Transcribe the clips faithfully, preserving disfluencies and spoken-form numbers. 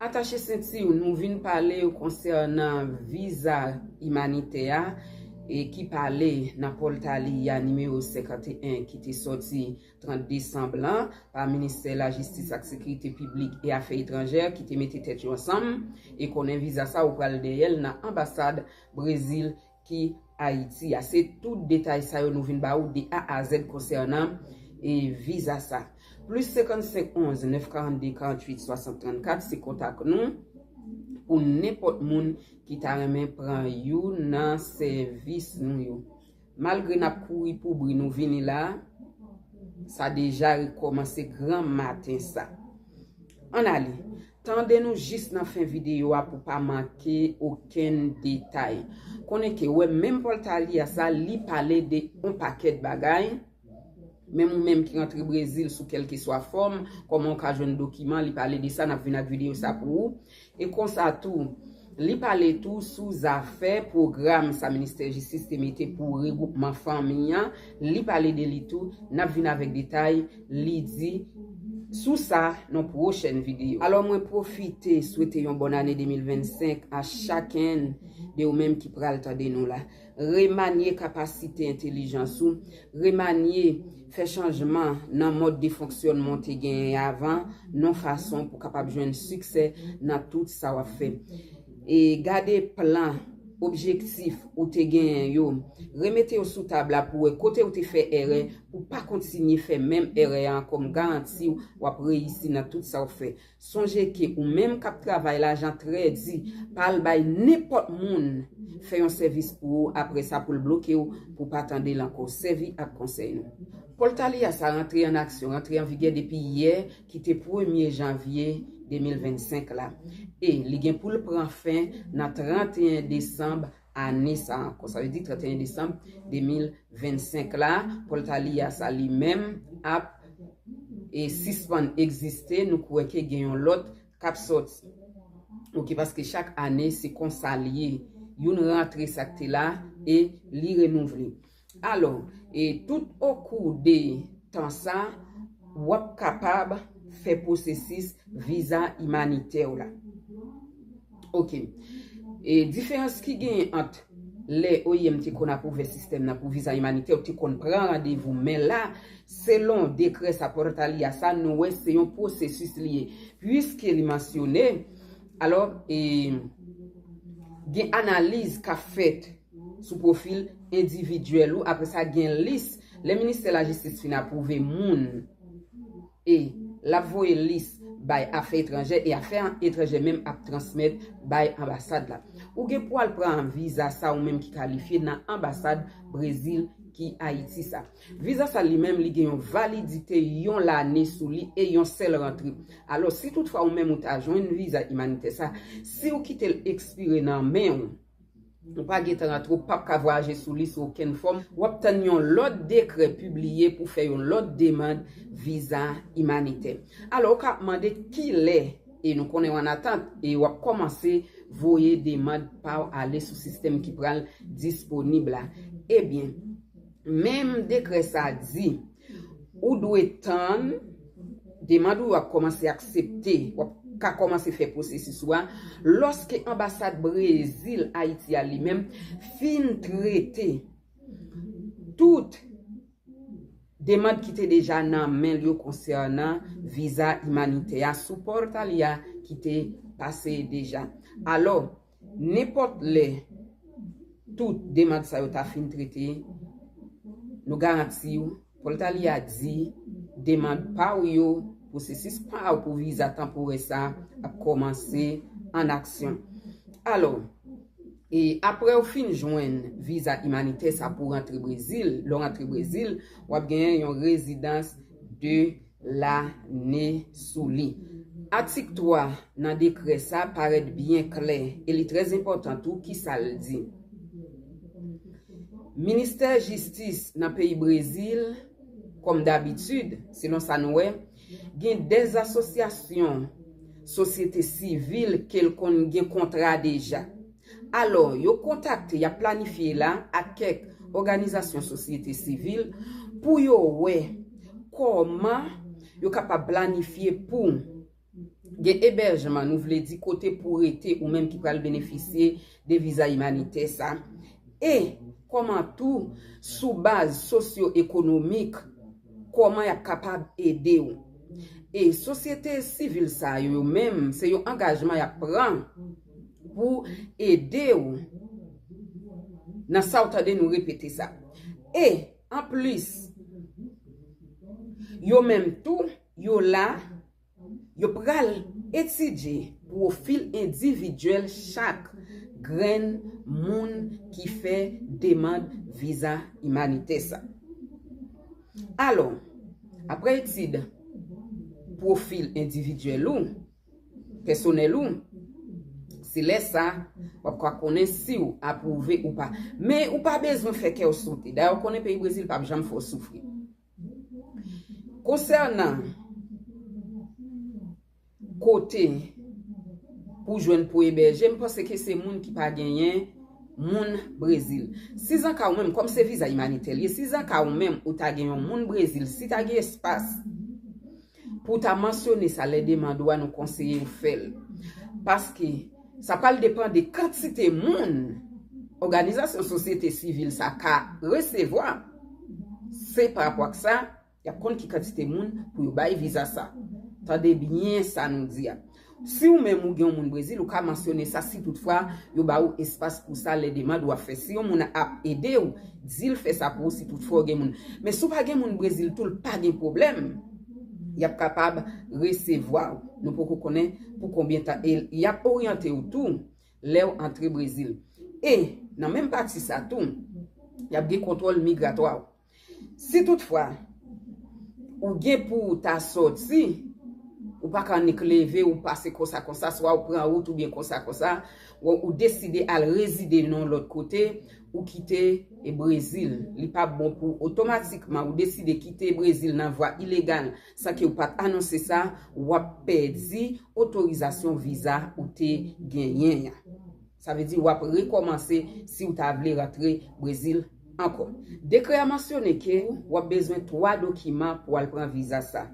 Atache senti w, nou vin pale w konsènan viza imanitè a, e ki pale nan Pòltali a nimewo senkanteyen ki te sòti trant desanm lan pa Ministè Lajistis ak Sekirite Piblik e Afè Etranjè ki te mete tèt yo ansanm e konnen viza sa ou pral dèyè l nan anbasad Brezil ki Ayiti a. Se tout detay sa yo nou vin ba ou de A a Z konsènan e viza sa. Plis senkannsenk onz nèf karannde karanntuit swasant trannkat se kontak nou pou nenpòt moun ki ta renmen pran youn nan sèvis nou yo. Malgre n ap kouri pou bri nou vini la, sa deja rekòmanse gran maten sa. Ann ale, tande nou jis nan fen videyo a pou pa manke okenn detay. Konnen ke wè menm Pòltali a sa, li pale de yon pakèt bagay. Menm ou menm ki rantre Brezil sou kèlkeswa fòm, kòman w ka jwenn dokiman, li pale de sa, n ap vin ak videyo sa pou ou. E konsa tou, li pale tou sou zafè pwogram sa Ministè Jistis te mete pou regwoupman fanmi an, li pale de li tou, n ap vin avèk detay, li di sou sa nan pwochèn videyo. Alò mwen pwofite swete yon bòn ane de mil vennsenk a chakenn de ou menm ki pral tande nou la. Remanye kapasite entèlijans ou, remanye fè chanjman nan mòd de fonksyònman w te genyen avan, yon fason pou kapab jwenn siksè nan tout sa w ap fè. E gade plan, objektif ou te genyen yo, remete yo sou tab la pou wè kote ou te fè erè, pou pa kontinye fè menm erè a ankò. M garanti w, w ap reyisi nan tout sa w fè. Sonje ke ou menm k ap travay la, jan trè di, pa al bay nenpòt moun fè yon sèvis pou ou, apre sa pou l bloke w, pou w pa tande l ankò. Sèvi ak konsèy nou. Pòltali a sa rantre an aksyon, rantre an vigè depi yè ki te premye janvye de mil vennsenk la. E li gen pou l pran fen nan tranteyen desanm ane sa ankò. Sa vle di tranteyen desanm de mil vennsenk la, Pòltali a sa li menm ap e sispann egziste, nou kwè ke gen yon lòt k ap sòti. Oke, paske chak ane se konsa l ye. Youn rantre sa k te la e li renouvle. Alò, e tout okou de tan sa, w ap kapab fè pwosesis viza imanitè w la. Oke. E diferans ki genyen ant lè O I M te konn ap ouvè sistèm nan pou viza imanitè, ou te konn pran randevou, men la, selon dekrè sa Pòltali a sa, nou wè se yon pwosesis li ye. Piske li mansyone, alò, e, gen analiz k ap fèt sou pwofil endividyèl ou, apre sa gen lis, lè Ministè Lajistis fin apwouve moun, e l ap voye lis bay afè etranjè, e afè etranjè menm ap transmèt bay anbasad la. Ou gen pou al pran viza sa ou menm ki kalifye nan anbasad Brezil ki Ayiti sa. Viza sa li menm li gen yon validite yon lane sou li e yon sèl rantre. Alò, si toutfwa ou menm ou ta jwenn viza imanitè sa, si ou kite l ekspire nan men ou, ou pa gentan rantre, ou p ap ka vwayaje sou li sou okenn fòm, w ap tann yon lòt dekrè pibliye pou fè yon lòt demann viza imanitè. Alò, ou ka ap mande kilè, e nou konnen w annatant, e w ap kòmanse voye demann pa w ale sou sistèm ki pral disponib la. Ebyen, menm dekrè sa di, ou dwe tann demann ou ap kòmanse aksepte, w ap ka kòmanse fè pwosesis ou a, lòske anbasad Brezil Ayiti a li menm fin trete tout demann ki te deja nan men l yo konsènan viza imanitè a sou pòltali a ki te pase deja. Alò, nenpòt lè tout demann sa yo ta fin trete, nou garanti w, pòltali a di demann pa w yo, pwosesis pa w pou viza tanporè sa ap kòmanse an aksyon. Alò, e apre w fin jwenn viza imanitè sa pou rantre Brezil, lè w rantre Brezil, w ap genyen yon rezidans de lane sou li. Atik twa nan dekrè sa parèt byen klè e li trè enpòtan tou. Kisa l di? Ministè Jistis nan peyi Brezil, kòm dabitid, selon sa nou wè, gen de asosyasyon sosyete sivil ke l konn gen kontra deja. Alò, yo kontakte, y ap planifye la ak kèk òganizasyon sosyete sivil pou yo wè kòman yo kapab planifye pou Gen ebèjman, nou vle di kote pou rete ou menm ki pral benefisye de viza imanitè sa. E kòman tou, sou baz sosyo-ekonomik, kòman y ap kapab ede w. E sosyete sivil sa yo, yo menm, se yon angajman y ap pran pou ede w nan sa w tande nou repete sa. E anplis, yo menm tou, yo la, yo pral etidye pwofil endividyèl chak grenn moun ki fè demann viza imanitè sa. Alò, apre etid pwofil endividyèl ou, pèsonèl ou, se lè sa w ap ka konnen si w apwouve ou pa. Men ou pa bezwen fè kè w sote. Dayè, w konnen peyi Brezil p ap janm fè w soufri. Konsènan kote pou jwenn pou ebèje, m panse ke se moun ki pa genyen moun Brezil. Si zanka ou menm, kòm se viza imanitè l ye, si zanka ou menm ou ta gen yon moun Brezil, si ta gen espas pou w ta mansyone sa lè demann ou a, nou konseye w fè l. Paske sa pral depann de kantite moun òganizasyon sosyete sivil sa ka resevwa. Se pa rapò ak sa, y ap konn ki kantite moun pou yo bay viza sa. Tande byen sa nou di a. Si ou menm ou gen yon moun Brezil, ou ka mansyone sa si toutfwa yo ba ou espas pou sa lè demann ou ap fè. Si yon moun ap ede w, di l fè sa pou ou si toutfwa w gen moun. Men si w pa gen moun Brezil tou, l pa gen pwoblèm. Y ap kapab resevwa w. Nou poko konnen pou konbyen tan. E y ap oryante w tou lè w antre Brezil. E nan menm pati sa tou, y ap gen kontwòl migratwa w. Si toutfwa ou gen pou w ta sòti, ou pa ka nik leve, ou pase konsa konsa, swa ou pran wout oubyen konsa konsa, ou, ou deside al rezide nan yon lòt kote, ou kite e Brezil. Li pa bon pou w otomatikman, ou deside kite Brezil nan vwa ilegal san ke w pa t anonse sa, w ap pèdi otorizasyon viza ou te genyen an. Sa vle di w ap rekòmanse si w ta vle rantre Brezil ankò. Dekrè a mansyone ke w ap bezwen twa dokiman pou al pran viza sa.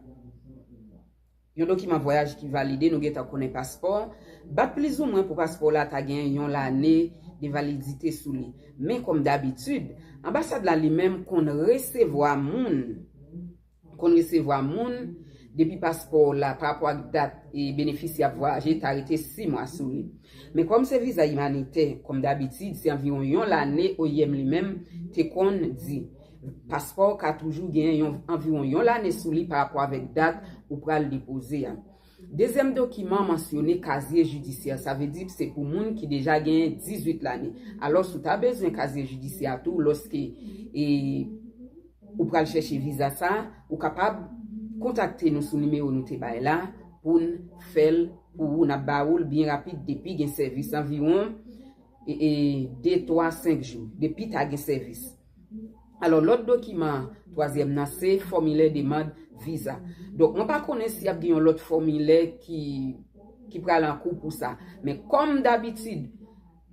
Yon dokiman vwayaj ki valide, nou gentan konnen paspò, bat plizoumwen pou paspò w la ta gen yon lane de validite sou li. Men kòm dabitid, anbasad la li menm konn resevwa moun, konn resevwa moun depi paspò w la pa rapò ak dat e benefis y ap vwayaje ta rete sis mwa sou li. Men kòm se viza imanitè, kòm dabitid, se anviwon yon lane O I M li menm te konn di. Paspò w ka toujou gen yon, anviwon yon lane sou li pa rapò avèk dat ou pral depoze a. Dezyèm dokiman mansyone kazye jidisyè, sa vle di se pou moun ki deja gen dizuit lane. Alò, si w ta bezwen kazye jidisyè a tou, lòske e, ou pral chèche viza sa, ou kapab kontakte nou sou nimewo nou te bay la pou n fè l pou ou. N ap ba ou l byen rapid depi gen sèvis, anviwon e, e, de, twa, senk jou depi ta gen sèvis. Alò, lòt dokiman twazyèm nan se fòmilè demann viza. Donk, mwen pa konnen si ap gen yon lòt fòmilè ki, ki pral an kou pou sa. Men kòm dabitid,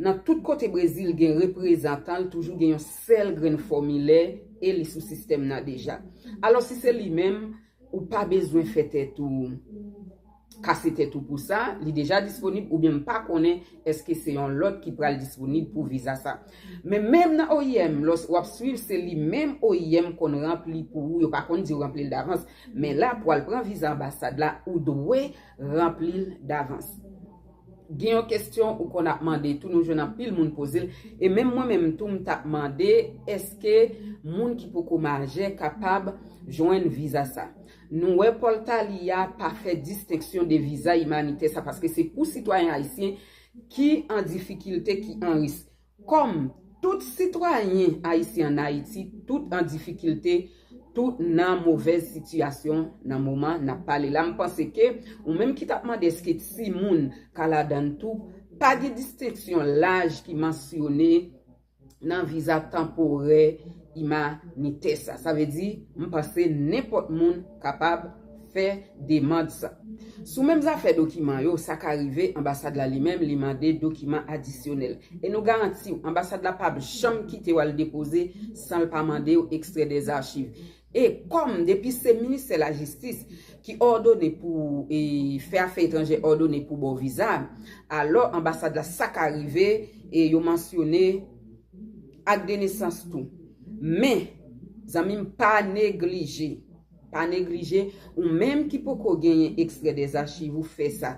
nan tout kote Brezil gen reprezantan l, toujou gen yon sèl grenn fòmilè e li sou sistèm nan deja. Alò, si se li menm, ou pa bezwen fè tèt ou kase tèt ou pou sa, li deja disponib oubyen m pa konnen èske se yon lòt ki pral disponib pou viza sa. Men menm nan O I M, lòs w ap swiv, se li menm O I M konn ranpli pou ou, yo pa konn di w ranpli l davans. Men la, pou al pran viza anbasad la, ou dwe ranpli l davans. Gen yon kesyon ou konn ap mande tou, nou jwenn anpil moun poze l, e menm mwen menm tou, m t ap mande, èske moun ki poko majè kapab jwenn viza sa? Nou wè Portalia pa fè distenksyon de viza imanitè sa, paske se pou sitwayen ayisyen ki an difikilte, ki an risk. Kòm tout sitwayen ayisyen ann Ayiti, tout an difikilte, tout nan movèz sitiyasyon nan moman n ap pale la. M panse ke ou menm ki t ap mande èske timoun ka ladan l tou, pa gen distenksyon laj ki mansyone nan viza tanporè imanitè sa. Sa vle di, m panse nenpòt moun kapab fè demann sa. Sou menm zafè dokiman yo, sa ka rive anbasad la li menm li mande dokiman adisyonèl. E nou garanti w, anbasad la p ap janm kite w al depoze san l pa mande w ekstrè dèzachiv. E kòm depi se ministè lajistis ki òdone pou e, fè afè etranjè òdone pou ba w viza, alò anbasad la sa ka rive e yo mansyone ak de nesans tou. Men, zanmi m, pa neglije. Pa neglije, ou menm ki poko genyen ekstrè dè zachiv ou fè sa.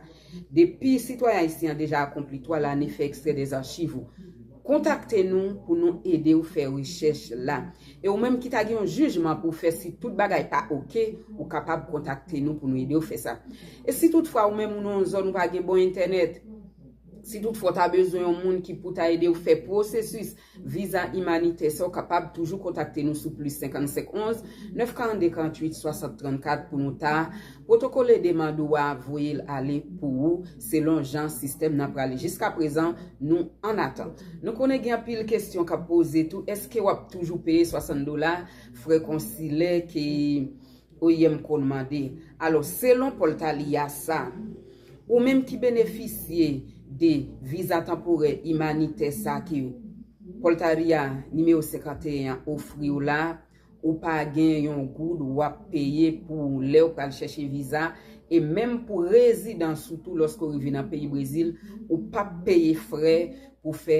Depi sitwayen ayisyen an deja akonpli twa lane fè ekstrè dè zachiv ou. Kontakte nou pou nou ede w fè rechèch la. E ou menm ki ta gen yon jijman pou w fè si tout bagay pa oke, ou kapab kontakte nou pou nou ede w fè sa. E si toutfwa ou menm ou nan yon zòn ou pa gen bon entènèt, si toutfwa w ta bezwen yon moun ki pou ta ede w fè pwosesis viza imanitè sa, w kapab toujou kontakte nou sou plis senkannsenk onz, nèf karannde, karanntuit, swasant trannkat pou nou ta pwotokole demann ou a, voye l ale pou ou, selon jan sistèm nan prale. Jiskaprezan, nou ann atant. Nou konnen gen anpil kesyon k ap poze tou, èske w ap toujou peye swasant dola frè konsilè ke O I M konn mande? Alò, selon Pòltaliya sa, ou menm ki benefisye de viza tanporè imanitè sa ke Pòltaliya nimewo senkanteyen an ofri w la, ou pa gen yon goud w ap peye pou lè w pral chèche viza, e menm pou rezidans ou tou lòske w rive nan peyi Brezil, ou p ap peye frè pou fè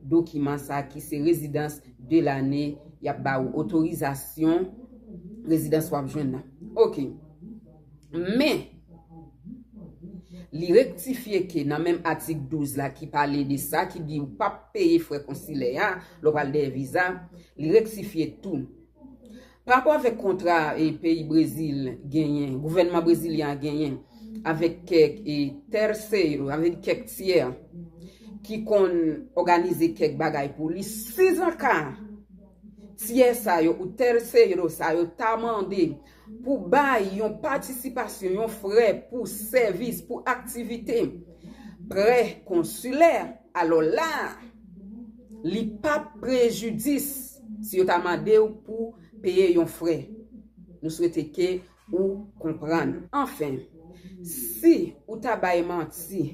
dokiman sa ki se rezidans de lane, y ap ba ou otorizasyon rezidans w ap jwenn nan. Oke. Men, li rektifye ke nan menm atik douz la ki pale de sa, ki di ou p ap peye frè konsilè a lè w pral dèyè viza, li rektifye tou. Pa rapò avèk kontra e peyi Brezil genyen, gouvènman brezilyen an genyen avèk kèk e terceiro, avèk kèk tyè ki konn òganize kèk bagay pou li, sizanka tyè sa yo ou terceiro sa yo ta mande pou bay yon patisipasyon, yon frè pou sèvis, pou aktivite prè konsilè, alò la, li p ap prejidis si yo ta mande w pou peye yon frè. Nou swete ke ou konprann. Anfen, si ou ta bay manti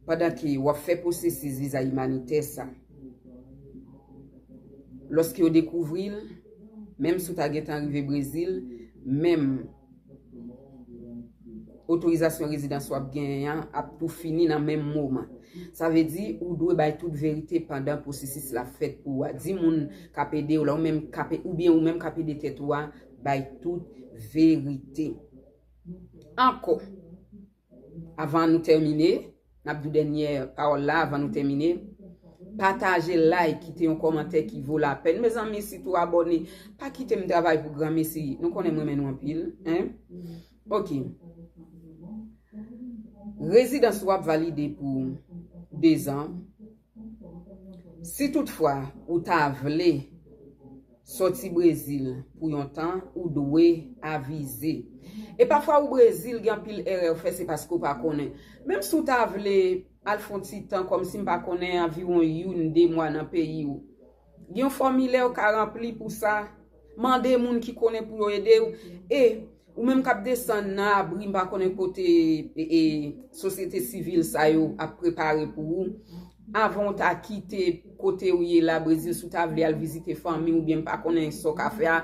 pandan ke w ap fè pwosesis viza imanitè sa, lòske yo dekouvri l, menm si w ta gentan rive Brezil, menm otorizasyon rezidans w ap genyen an ap tou fini nan menm moman. Sa vle di, ou dwe bay tout verite pandan pwosesis la fèt pou ou a. Di moun k ap ede w la, ou menm k ap, oubyen ou menm k ap ede tèt ou a, bay tout verite. Ankò, avan nou tèmine, n ap di w dènyè pawòl la avan nou tèmine. Pataje, like, kite yon kòmantè ki vo lapèn. Mezanmi, sitou abòne, pa kite m travay pou granmesi. Nou konnen m renmen nou anpil, en? Oke. Rezidans ou ap valide pou dezan. Si toutfwa ou ta vle sòti Brezil pou yon tan, ou dwe avize. E pafwa ou Brezil, gen anpil erè ou fè, se paske ou pa konnen. Menm si ou ta vle al fè yon ti tan, kòmsi m pa konnen, anviwon youn, de mwa nan peyi ou, gen yon fòmilè ou ka ranpli pou sa. Mande moun ki konnen pou yo ede w. E ou menm k ap desann nan abri, m pa konnen kote e, e, sosyete sivil sa yo ap prepare pou ou. Avan w ta kite kote w ye la, Brezil, si w ta vle al vizite fanmi w oubyen m pa konnen sa w ka fè a,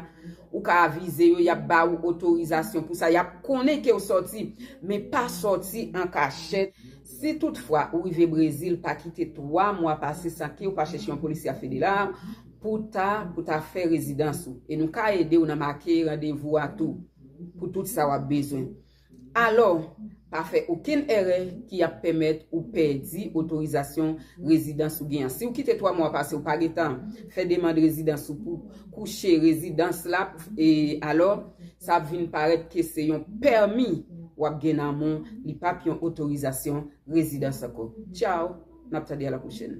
ou ka avize yo, y ap ba ou otorizasyon pou sa. Y ap konnen ke w sòti, men pa sòti an kachèt. Si toutfwa ou rive Brezil, pa kite twa mwa pase san ke w pa chèche yon polisya federal pou ta, pou ta fè rezidans ou. E nou ka ede w nan make randevou a tou, pou tout sa w ap bezwen. Alò, pa fè okenn erè ki ap pèmèt ou pèdi otorizasyon rezidans ou gen an. Si w kite twa mwa pase, ou pa gentan fè demann rezidans ou pou kouche rezidans la, e alò, sa ap vin parèt ke se yon pèmi w ap gen nan men w, li p ap yon otorizasyon rezidans ankò. Tchaw, n ap tande a la pwochèn.